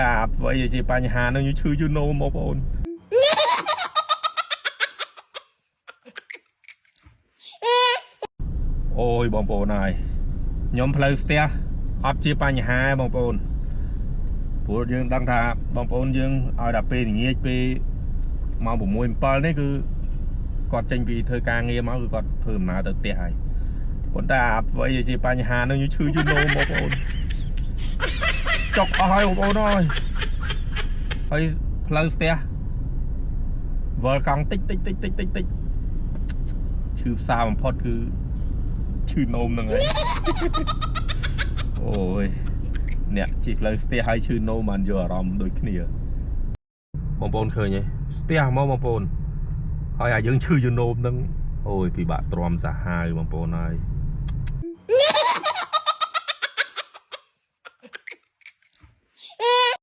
អាអ្វីជាបញ្ហានឹងឈឺយូណូបងប្អូនអូយបងប្អូនហើយខ្ញុំផ្លូវស្ទះអត់ជាបញ្ហាទេបងប្អូនព្រោះយើងដឹងថាបងប្អូនយើងឲ្យដល់ពេលល្ងាចពេលម៉ោង6 7នេះគឺគាត់ចេញពីធ្វើការងារមកគឺគាត់ធ្វើដំណើរទៅផ្ទះហើយប៉ុន្តែអាអ្វីជាបញ្ហានឹងឈឺយូណូបងប្អូនចុកអស់ហើយបងប្អូនអើយហើយផ្លូវស្ទះវិលកង់តិចតិចតិចតិចតិចតិចឈឺផ្សាបំផុតគឺឈឺនោមហ្នឹងហើយ អូយអ្នកជិះផ្លូវស្ទះហើយឈឺនោមបានយកអារម្មណ៍ដូចគ្នាបងប្អូនឃើញទេស្ទះហ្មងបងប្អូនហើយអាយើងឈឺយនោមហ្នឹងអូយពិបាកទ្រាំសាហាវបងប្អូនហើយ។